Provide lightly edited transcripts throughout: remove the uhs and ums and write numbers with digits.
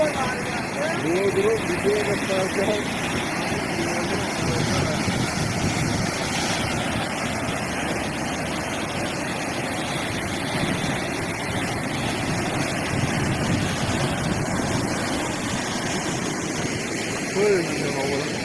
Durdurup video göstereceğim. Böyle gidiyorum havada.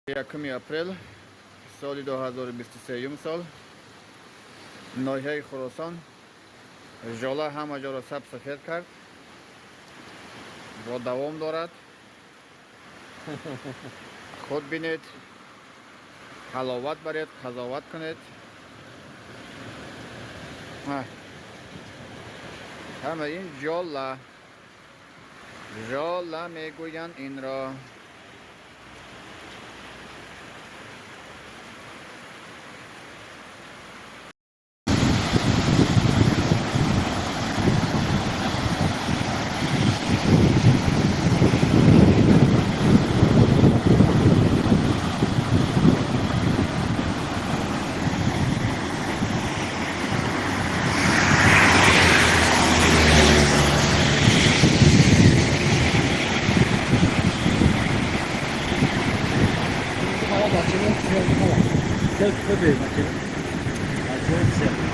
1 апрел соли 2023 сол, ноҳияи Хуросон. Жола ҳама ҷоро саб сафед кард, бо давом дорад. Худ бинед, ҳаловат баред, қазоват кунед. Ҳама ин жола, жола мегӯянд инро. Selfie, бачи, бачи,